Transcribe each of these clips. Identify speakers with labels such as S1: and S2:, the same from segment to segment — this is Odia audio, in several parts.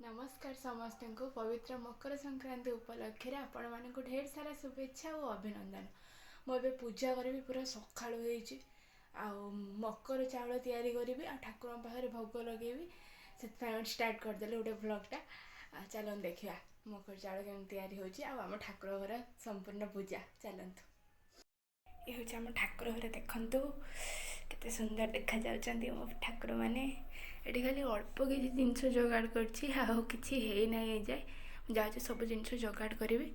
S1: ନମସ୍କାର ସମସ୍ତଙ୍କୁ। ପବିତ୍ର ମକର ସଂକ୍ରାନ୍ତି ଉପଲକ୍ଷରେ ଆପଣମାନଙ୍କୁ ଢେର ସାରା ଶୁଭେଚ୍ଛା ଓ ଅଭିନନ୍ଦନ। ମୁଁ ଏବେ ପୂଜା କରିବି, ପୁରା ସକାଳୁ ହେଇଛି, ଆଉ ମକର ଚାଉଳ ତିଆରି କରିବି ଆଉ ଠାକୁରଙ୍କ ପାଖରେ ଭୋଗ ଲଗେଇବି। ସେଥିପାଇଁ ଷ୍ଟାର୍ଟ କରିଦେଲି ଗୋଟେ ଭ୍ଲଗ୍ଟା। ଚାଲନ୍ତୁ ଦେଖିବା ମକର ଚାଉଳ କେମିତି ତିଆରି ହେଉଛି ଆଉ ଆମ ଠାକୁର ଘର ସମ୍ପୂର୍ଣ୍ଣ ପୂଜା। ଚାଲନ୍ତୁ। ଏ ହେଉଛି ଆମ ଠାକୁର ଘର। ଦେଖନ୍ତୁ କେତେ ସୁନ୍ଦର ଦେଖାଯାଉଛନ୍ତି ମୋ ଠାକୁରମାନେ। ଏଠି ଖାଲି ଅଳ୍ପ କିଛି ଜିନିଷ ଯୋଗାଡ଼ କରିଛି, ଆଉ କିଛି ହେଇନାହିଁ ଏଯାଏ। ମୁଁ ଯାଉଛି ସବୁ ଜିନିଷ ଯୋଗାଡ଼ କରିବି।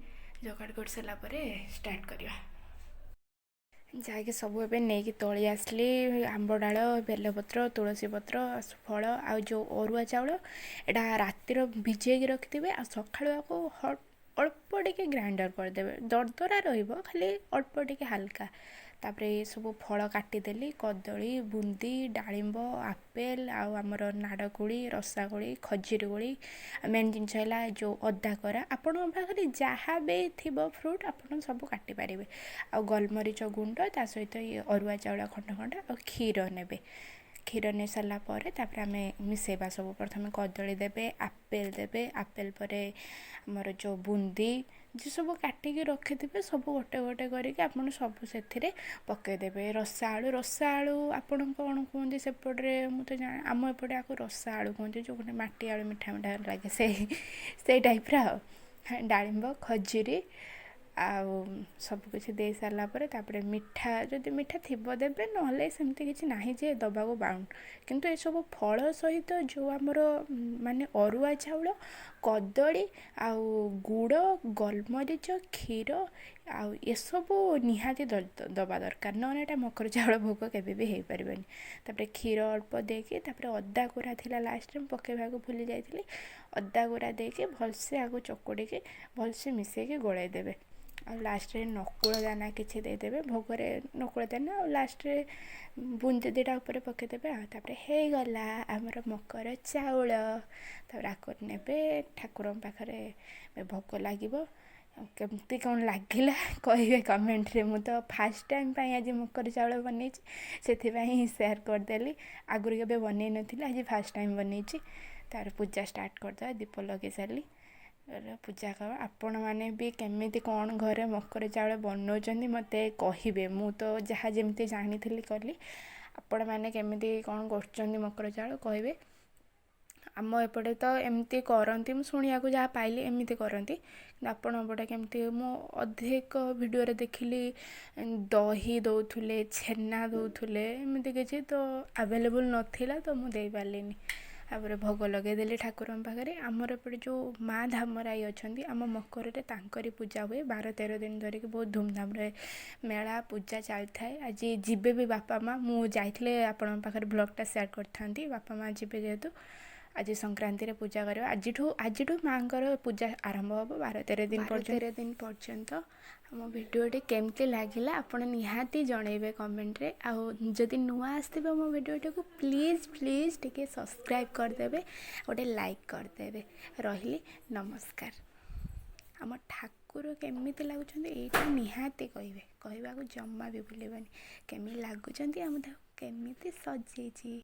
S1: ଯୋଗାଡ଼ କରିସାରିଲା ପରେ ଷ୍ଟାର୍ଟ କରିବା। ଯାଇକି ସବୁ ଏବେ ନେଇକି ତୋଳି ଆସିଲି: ଆମ୍ବ ଡାଳ, ବେଲପତ୍ର, ତୁଳସୀ ପତ୍ର, ଫଳ ଆଉ ଯେଉଁ ଅରୁଆ ଚାଉଳ। ଏଇଟା ରାତିର ଭିଜେଇକି ରଖିଥିବେ ଆଉ ସକାଳୁ ଆକୁ ଅଳ୍ପ ଟିକେ ଗ୍ରାଇଣ୍ଡର୍ କରିଦେବେ। ଦରଦରା ରହିବ, ଖାଲି ଅଳ୍ପ ଟିକେ ହାଲକା। ତାପରେ ଏସବୁ ଫଳ କାଟିଦେଲି: କଦଳୀ, ବୁନ୍ଦି, ଡାଳିମ୍ବ, ଆପେଲ୍ ଆଉ ଆମର ନାଡ଼କୋଳି, ରସାକୋଳି, ଖଜୁରୀ କୋଳି। ମେନ୍ ଜିନିଷ ହେଲା ଯେଉଁ ଅଦା କୋରା। ଆପଣଙ୍କ ପାଖରେ ଯାହା ବି ଥିବ ଫ୍ରୁଟ୍, ଆପଣ ସବୁ କାଟିପାରିବେ। ଆଉ ଗୋଲମରିଚ ଗୁଣ୍ଡ, ତା ସହିତ ଇଏ ଅରୁଆ ଚାଉଳ ଖଣ୍ଡ ଖଣ୍ଡ ଆଉ କ୍ଷୀର ନେବେ। କ୍ଷୀର ନେଇ ସାରିଲା ପରେ ତାପରେ ଆମେ ମିଶାଇବା ସବୁ। ପ୍ରଥମେ କଦଳୀ ଦେବେ, ଆପେଲ୍ ଦେବେ, ଆପେଲ୍ ପରେ ଆମର ଯେଉଁ ବୁନ୍ଦି, ଯେ ସବୁ କାଟିକି ରଖିଥିବେ, ସବୁ ଗୋଟେ ଗୋଟେ କରିକି ଆପଣ ସବୁ ସେଥିରେ ପକାଇଦେବେ। ରସା ଆଳୁ, ରସା ଆଳୁ ଆପଣ କ'ଣ କୁହନ୍ତି ସେପଟରେ ମୁଁ ତ ଜାଣେ, ଆମ ଏପଟେ ଆକୁ ରସା ଆଳୁ କୁହନ୍ତି, ଯେଉଁ ଗୋଟେ ମାଟି ଆଳୁ, ମିଠା ମିଠା ଲାଗେ, ସେଇ ସେଇ ଟାଇପ୍ର। ଆଉ ଡାଳିମ୍ବ, ଖଜୁରୀ ଆଉ ସବୁ କିଛି ଦେଇ ସାରିଲା ପରେ ତାପରେ ମିଠା, ଯଦି ମିଠା ଥିବ ଦେବେ, ନହେଲେ ସେମିତି କିଛି ନାହିଁ ଯେ ଦେବାକୁ ବାଉଣ୍ଡ। କିନ୍ତୁ ଏସବୁ ଫଳ ସହିତ ଯେଉଁ ଆମର ମାନେ ଅରୁଆ ଚାଉଳ, କଦଳୀ ଆଉ ଗୁଡ଼, ଗୋଲମରିଚ, କ୍ଷୀର ଆଉ ଏସବୁ ନିହାତି ଦେବା ଦରକାର, ନହେଲେ ଏଇଟା ମକର ଚାଉଳ ଭୋଗ କେବେ ବି ହେଇପାରିବନି। ତାପରେ କ୍ଷୀର ଅଳ୍ପ ଦେଇକି, ତାପରେ ଅଦା କୋରା ଥିଲା, ଲାଷ୍ଟରେ ମୁଁ ପକାଇବାକୁ ଭୁଲି ଯାଇଥିଲି, ଅଦା କୋରା ଦେଇକି ଭଲସେ ଆକୁ ଚକୁଡ଼ିକି ଭଲସେ ମିଶାଇକି ଗୋଳେଇ ଦେବେ। ଆଉ ଲାଷ୍ଟରେ ନକୁଳ ଦାନା କିଛି ଦେଇଦେବେ ଭୋଗରେ, ନକୁଳ ଦାନା, ଆଉ ଲାଷ୍ଟରେ ବୁନ୍ଦି ଦୁଇଟା ଉପରେ ପକାଇଦେବେ। ଆଉ ତାପରେ ହେଇଗଲା ଆମର ମକର ଚାଉଳ। ତାପରେ ଆକୁ ନେବେ, ଠାକୁରଙ୍କ ପାଖରେ ଭୋଗ ଲାଗିବ। କେମିତି କ'ଣ ଲାଗିଲା କହିବେ କମେଣ୍ଟରେ। ମୁଁ ତ ଫାର୍ଷ୍ଟ ଟାଇମ୍ ପାଇଁ ଆଜି ମକର ଚାଉଳ ବନେଇଛି, ସେଥିପାଇଁ ସେୟାର କରିଦେଲି। ଆଗରୁ କେବେ ବନେଇ ନଥିଲି, ଆଜି ଫାର୍ଷ୍ଟ ଟାଇମ୍ ବନେଇଛି। ତାପରେ ପୂଜା ଷ୍ଟାର୍ଟ କରିଦେବା। ଦୀପ ଲଗେଇ ସାରିଲି, ପୂଜା କର। ଆପଣମାନେ ବି କେମିତି କ'ଣ ଘରେ ମକର ଚାଉଳ ବନଉଛନ୍ତି ମୋତେ କହିବେ। ମୁଁ ତ ଯାହା ଯେମିତି ଜାଣିଥିଲି କଲି, ଆପଣମାନେ କେମିତି କ'ଣ କରୁଛନ୍ତି ମକର ଚାଉଳ କହିବେ। ଆମ ଏପଟେ ତ ଏମିତି କରନ୍ତି, ମୁଁ ଶୁଣିବାକୁ ଯାହା ପାଇଲି ଏମିତି କରନ୍ତି, କିନ୍ତୁ ଆପଣଙ୍କ ପଟେ କେମିତି? ମୁଁ ଅଧିକ ଭିଡ଼ିଓରେ ଦେଖିଲି ଦହି ଦେଉଥିଲେ, ଛେନା ଦେଉଥିଲେ, ଏମିତି କିଛି ତ ଆଭେଲେବୁଲ୍ ନଥିଲା, ତ ମୁଁ ଦେଇପାରିଲିନି। ତାପରେ ଭୋଗ ଲଗେଇଦେଲି ଠାକୁରଙ୍କ ପାଖରେ। ଆମର ଏପଟେ ଯେଉଁ ମା' ଧାମରାଇ ଅଛନ୍ତି, ଆମ ମକରରେ ତାଙ୍କରି ପୂଜା ହୁଏ 12-13 ଦିନ ଧରିକି। ବହୁତ ଧୁମଧାମରେ ମେଳା ପୂଜା ଚାଲିଥାଏ। ଆଜି ଯିବେ ବି ବାପା ମା'। ମୁଁ ଯାଇଥିଲେ ଆପଣଙ୍କ ପାଖରେ ଭ୍ଲଗ୍ଟା ସେୟାର କରିଥାନ୍ତି। ବାପା ମା' ଯିବେ ଯେହେତୁ ଆଜି ସଂକ୍ରାନ୍ତିରେ ପୂଜା କରିବା। ଆଜିଠୁ ଆଜିଠୁ ମାଆଙ୍କର ପୂଜା ଆରମ୍ଭ ହେବ 12-13 ଦିନ ପର୍ଯ୍ୟନ୍ତ। 13 ଦିନ ପର୍ଯ୍ୟନ୍ତ। ଆମ ଭିଡ଼ିଓଟି କେମିତି ଲାଗିଲା ଆପଣ ନିହାତି ଜଣେଇବେ କମେଣ୍ଟରେ। ଆଉ ଯଦି ନୂଆ ଆସିଥିବେ ମୋ ଭିଡ଼ିଓଟିକୁ, ପ୍ଲିଜ୍ ପ୍ଲିଜ୍ ଟିକେ ସବସ୍କ୍ରାଇବ୍ କରିଦେବେ, ଗୋଟେ ଲାଇକ୍ କରିଦେବେ। ରହିଲି, ନମସ୍କାର। ଆମ ଠାକୁର କେମିତି ଲାଗୁଛନ୍ତି ଏଇଟା ନିହାତି କହିବେ, କହିବାକୁ ଜମା ବି ଭୁଲିବେନି। କେମିତି ଲାଗୁଛନ୍ତି, ଆମ ତାକୁ କେମିତି ସଜେଇଛି।